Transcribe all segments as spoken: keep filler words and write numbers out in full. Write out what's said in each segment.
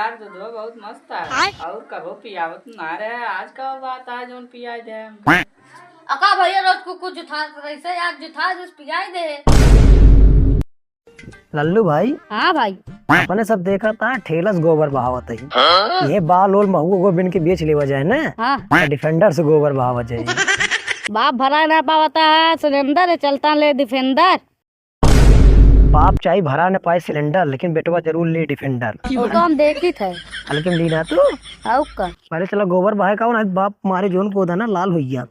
यार, दूधवा बहुत मस्त है। आय। और कबो पियावत ना रहे, आज का बात है जौन पियाई दे हम? अका भैया रोज कुकुर जुठात रहिसे, आज जुठा जूस पियाई दे। लल्लू भाई। हाँ भाई। अपने सब देखा था, ठेला से गोबर बहावत है। हाँ? ये बाल ओल महुआ गोबर बिन के बेच लेवा जाए ना। हाँ। तो डिफेंडर से गोबर बहावत जाए। बाप भरा ना पावता है सिलेंडर, चलता ले डिफेंडर। बाप चाहे भरा न पाए सिलेंडर, लेकिन बेटवा जरूर ले डिफेंडर। वो तो हम देखी थे। हाँ, लेकिन ली ना तू। आउ का? पहले चला गोबर बहाए का, ना बाप मारे जोन पौधा ना लाल हो गया।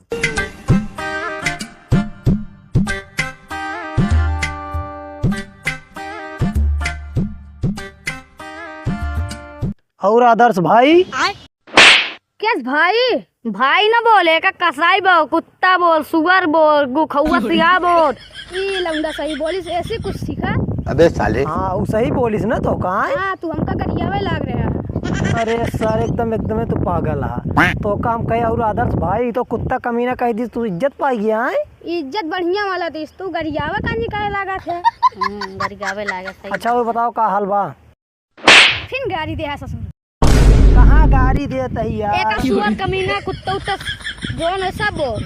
और आदर्श भाई? केस भाई? भाई न बोले, का कसाई बोल, कुत्ता बोल, सुअर बोल, गुखौआ सिया बोल। ई लौंडा सही बोलिस, ऐसी कुछ सीखा। अबे साले। हाँ, उ सही बोलिस न तो का है? हाँ, तू हमका गरियावे लाग रहा है। अरे सर, एकदम, एकदम तू पागल है। तो का हम कहे और आदर्श भाई, तो कुत्ता कमीना कह दिस, तू इज्जत पाई गया है? इज्जत बढ़िया वाला दिस, तू गरियावे का निकाले लागत है। हम्म, गरियावे लागत है। अच्छा, वो बताओ का हाल बा? फिन गारी दे है ससुर। कहाँ गारी देत है यार? एक सुअर कमीना कुत्ता उत्ता जोन है सब बोल।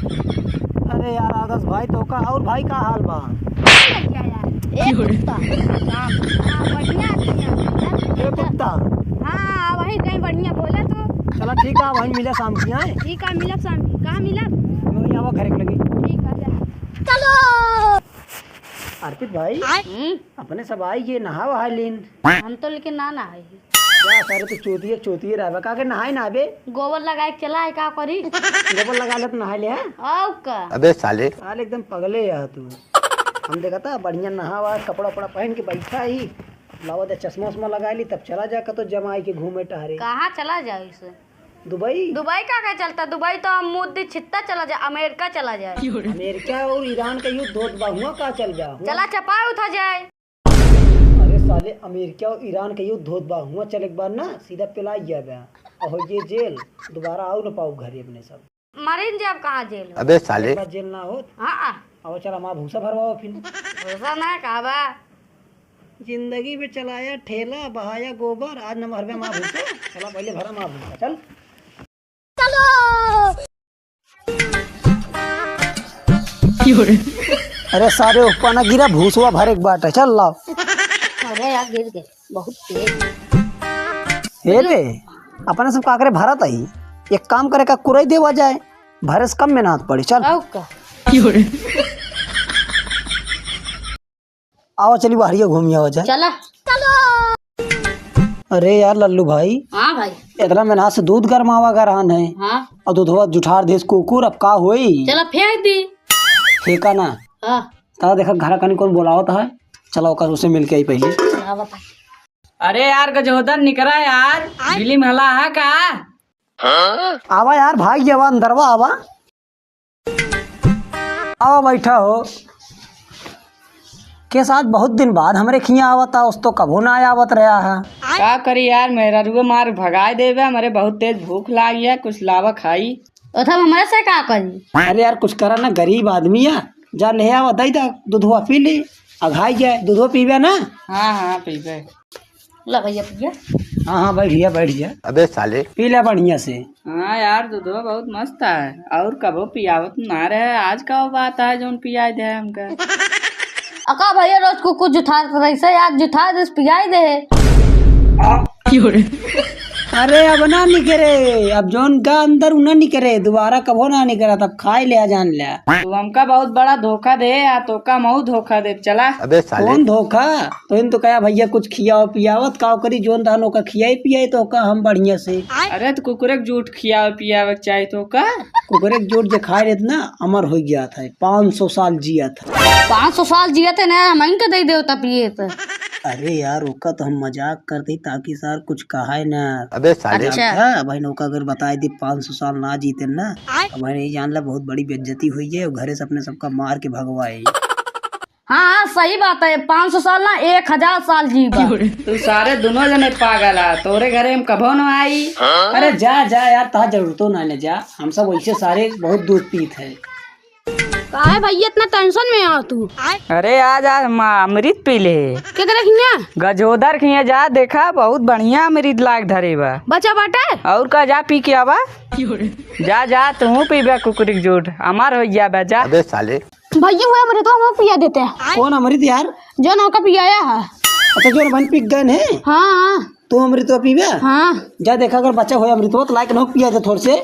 अरे यार आदर्श भाई तो का, और भाई का हाल बा? क्या यार? एक कुत्ता। हाँ, हाँ, बढ़िया आदमी है। ए कुत्ता। हाँ, वही कहीं बढ़िया बोले तो। चला ठीक है, वहीं मिला शाम की, हाँ? ठीक है, मिलब शाम की। कहाँ मिलब? वहीं आवा घर के लगे। ठीक है, जा। चलो। अर्पित भाई, हम्म? अपने सब आई ये नहा वहा लीन। हम तो लेकिन ना नहाई। क्या सारे तो चोतिए चोतिए रहबे, का के नहाए ना बे? गोबर लगाए के चला है, का करी? गोबर लगा ले तो नहाए ले, हैं? आउ का? अबे साले। साले एकदम पगले है तू। हम देखा था बढ़िया नहा वहा, कपड़ा उपड़ा पहन के बैठा ही, लावा दे चश्मा उश्मा लगा ली, तब चला जा कतो जमाई के घूमे टहरे। कहाँ चला जाए इसे? दुबई? दुबई का, का चलता? दुबई तो हम मुद्दी छित्ता चला जाए, अमेरिका चला जाए। अमेरिका और ईरान का युद्ध होत बा, हुआ का चल बा? हुआ? चला चपा उठा जाए। अरे साले, अमेरिका और ईरान का युद्ध होत बा, हुआ चले के बाद ना सीधा पिलाई गया बा। और हो ये जेल, दोबारा आओ ना पाओ घरे अपने सब। मरिन जाब कहाँ जेल हो? अबे साले। एक बार जेल ना होत। हाँ, हाँ। अब चल हमारा भूसा भरवाओ फिर। भूसा ना, का बा? जिंदगी में चलाया ठेला, बहाया गोबर, आज न भरबे हमारा भूसा। चला पहले भरा हमारा भूसा, चल। चलो। अरे सारे ऊपर ना गिरा, भूसवा भरे के बाटे, चल लाओ। अरे यार, गिर गए, बहुत तेज। हे बे, अपने सब का करे भरत आई, एक काम करे का कुरई देवा जाए, भरे से कम मेहनत पड़ी, चल। आउ का? आवा चली बहरिया घूमी आवा जाए। चला। अरे यार लल्लू भाई। हाँ भाई। इतना मेहनत से दूध गरमावा गरहान है। हाँ। और दूधवा जुठार देस कुकुर, अब का होई? चला फेंक दी। फेंका ना। हाँ। ता देखा घर कनी कौन बोलावत है, चला ओकर उसे मिल के आई पहले। क्या बता? अरे यार गजोदर निकरा यार, बिली में हला है का? आवा यार, भाग जावा, अंदरवा आवा। आवा, बैठा हो। केस आज बहुत दिन बाद हमरे खियाँ आवत आ, उस तो कभो ना आवत रहा है। का करी यार, मेहरारुआ मार भगाए देबे, हमरे बहुत तेज भूख लागी है, कुछ लावा खाई। ओ, तब हमरे से का करी? अरे यार, कुछ करा ना, गरीब आदमी है, जा ले आवा, दई दा, दूधवा पी ली, अघाई जाए, दूधवा पीबे ना? हाँ, हाँ, पीबे। ला भैया, पिया। हाँ, हाँ, बैठ जा, बैठ जा। अबे साले। पी ले बढ़िया से। हाँ यार, दूधवा बहुत मस्त है, और कबो पियावत ना रहे, आज का बात है जौन पियाई दे हमका। अका भैया रोज कुकुर जुठात रहिसे, आज जुठा दिस पियाई दे। अरे अब ना निकरे, अब जौन का अंदर उ ना निकरे, दोबारा कबो ना निकरा, तब खाए ले आ जान ले। तू हमका बहुत बड़ा धोखा दे, आ तोका मऊ धोखा दे, चला। अबे साले। कौन धोखा? तो इन तो कहा भैया कुछ खियाओ पियावत, काव करी जोन धान ओका खियाई पियाई तो ओका हम बढ़िया से। अरे तो कुकुरे के जूठ खियाओ पियावे के चाही तो का? कुकुरे के जूठ जे खाए लेत ना, अमर हो गया था, पाँच सौ साल जिया था। पाँच सौ साल जिया थे ना, हम इनके दे देवता पिए थे। अरे यार, ओका तो हम मजाक करते ही ताकि सार कुछ कहाए ना। अबे साले। अच्छा। हाँ, भाई नौका अगर बताए दी पाँच सौ साल ना जीते ना, आय। अब भाई नहीं जान ला बहुत बड़ी बेइज्जती हुई है, घरे से अपने सबका मार के भगवाए। हाँ, हाँ, सही बात है, पाँच सौ साल ना, एक हजार साल जीबा। तू सारे दोनों जने पागल आ, तोरे घरे हम कभो न आई। अरे जा, जा यार, तहा जरूरतो ना ले जा, हम सब वैसे सारे बहुत दूध पीत है। काहे भैया इतना tension में हो तू? अरे आज, आज हम अमृत पी ले। केकरे खिया? गजोदर खिया, जा देखा, बहुत बढ़िया अमृत लाग धरे बा। बचा बाटे? और का, जा पी के आवा। जा, जा, तू पीबे कुकुरी के जोड़, अमर हो जाबे, जा। अबे साले। भैया वो अमृत हमको पिया देते हैं। कौन अमृत यार? जो नौका पियाया है। अच्छा, जो बन पी गए हैं? हाँ, हाँ। तू अमृतवा पीबे? हाँ। जा देखा, अगर बचा होय अमृतवा तो लाइक नोक पिया दे थोड़ से।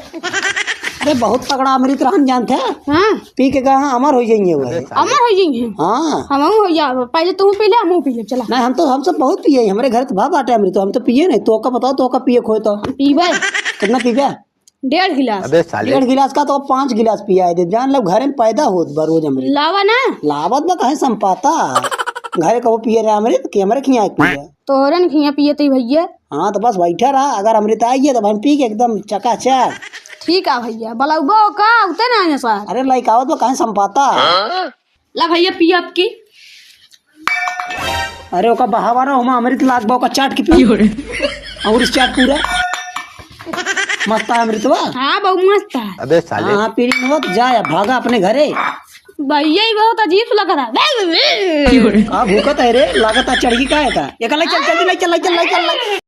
अरे बहुत तगड़ा अमृत रहन जानत है। हाँ। पी के कहा अमर हो जाएंगे वो। अमर हो जाएंगे। हाँ। हम हो जा, पहले तू पी ले, हम पी ले, चला। नहीं, हम तो, हम सब बहुत पिए, हमरे घर तो भाव बाटे अमृत, हम तो पिए नहीं। तो का बताओ, तो का पिए खोए तो? पीबे। कितना पीबे? डेढ़ गिलास। अबे साले। डेढ़ गिलास का तो पाँच गिलास पिया है दे। जान लो, घरे में पैदा होत बा रोज अमृत। लावा ना। लावत बा, काहे संपाता? घरे कबो पिए रहे अमृत कि हमरे खिया पिए? तोहरे न खिया पिए तई भैया। हाँ, तो बस बैठा रहा, अगर अमृत आई है तो हम पी के एकदम चकाचक। ठीक है भैया, बलौबो का उते ना है सर। अरे लइका आवत बा, काहे संपाता? ला भैया, पी आपकी। अरे ओका बहावा ना, ओमा अमृत लाग बा, ओका चाट के पी। और इस चाट पूरा मस्त है अमृतवा। हाँ, बहुत मस्त है। अबे साले। हाँ, हाँ, पी ली मत, जा या भागा अपने घरे। भैया, ये बहुत अजीब सा लग रहा है। का भूकत है रे? लागत है चढ़ गई का है का? ये का ले चल, जल्दी ले चल, ले चल, ले चल, ले।